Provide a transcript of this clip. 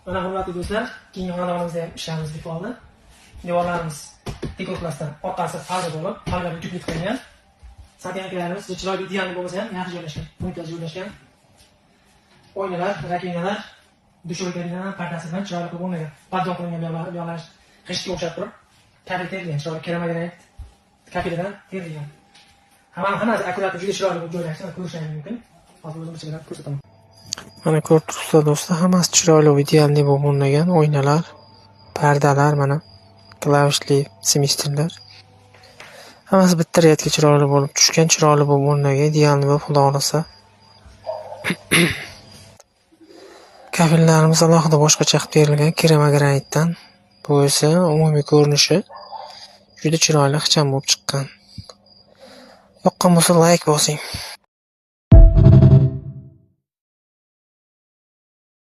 Mana, hurmatli do'stlar, keyingi xonadonimizda ham ishlarimiz bitib qoldi. Devorlarimiz dekorplasdan, orqasi parda bo'lib, pardalar утеплить qilingan. Сантьянка larimiz chiroyli, идеальный bo'lmasa ham, yaxshi joylashgan, punktlari joylashgan. Oynalar, раковина lar, душевой kabinalar pardasi bilan chiroyli qilib o'rnagan. Поддон qilingan bu yoqlar g'ishtga o'xshab turib, kafel terilgan, chiroyli keramogranit kafelidan terilgan. Hammasi аккуратно, juda chiroyli bo'lib joylashgan, ko'rishingiz mumkin. Hozir o'zim bilan ko'rsataman. Mana, ko'rib turibsizlar, do'stlar, hammasi chiroyli, идеальный bo'lib o'rnagan. Oynalar, pardalar, mana klavishli смеситель lar. Hammasi bitta ряд ga chiroyli bo'lib tushgan, chiroyli bo'lib o'rnagan, идеальный bo'lib, xudo xohlasa. Kafellarimiz alohida boshqacha qilib terilgan keramogranitdan. Bu esa umumiy ko'rinishi juda chiroyli, ixcham bo'lib chiqqan. Yoqqan bo'lsa, layk bosing.